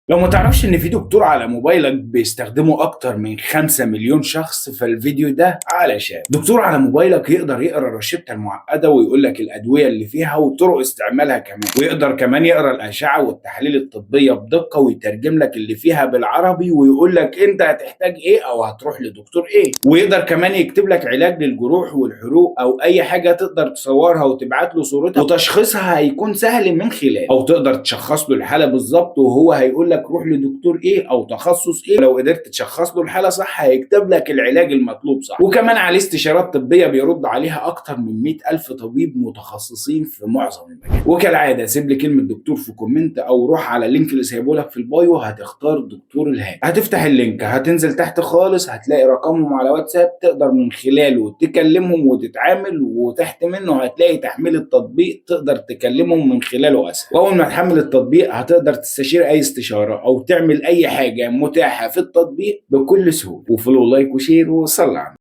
لو ما تعرفش ان في دكتور على موبايلك بيستخدمه اكتر من 5 مليون شخص، فالفيديو ده علشان دكتور على موبايلك يقدر يقرا الروشتة المعقدة ويقول لك الادوية اللي فيها وطرق استعمالها كمان، ويقدر كمان يقرا الاشعة والتحاليل الطبية بدقة ويترجم لك اللي فيها بالعربي ويقول لك انت هتحتاج ايه او هتروح لدكتور ايه، ويقدر كمان يكتب لك علاج للجروح والحروق او اي حاجة تقدر تصورها وتبعت له صورتها وتشخيصها هيكون سهل من خلاله، او تقدر تشخص له الحالة بالظبط وهو هيقول لك روح لدكتور ايه او تخصص ايه. لو قدرت تشخص له الحالة صح هيكتب لك العلاج المطلوب صح. وكمان عليه استشارات طبية بيرد عليها اكتر من 100 الف طبيب متخصصين في معظم المجال. وكالعادة سيب لي كلمة دكتور في comment او روح على ال link اللي سايبه لك في ال bio، هتختار دكتور الهام. هتفتح ال link هتنزل تحت خالص هتلاقي رقمهم على واتساب تقدر من خلاله تكلمهم وتتعامل، وتحت منه هتلاقي تحميل التطبيق تقدر تكلمهم من خلاله اسهل. واول ما تحمل التطبيق هتقدر تستشير اي استشاره او تعمل اي حاجة متاحة في التطبيق بكل سهولة. و follow like و share وصلى على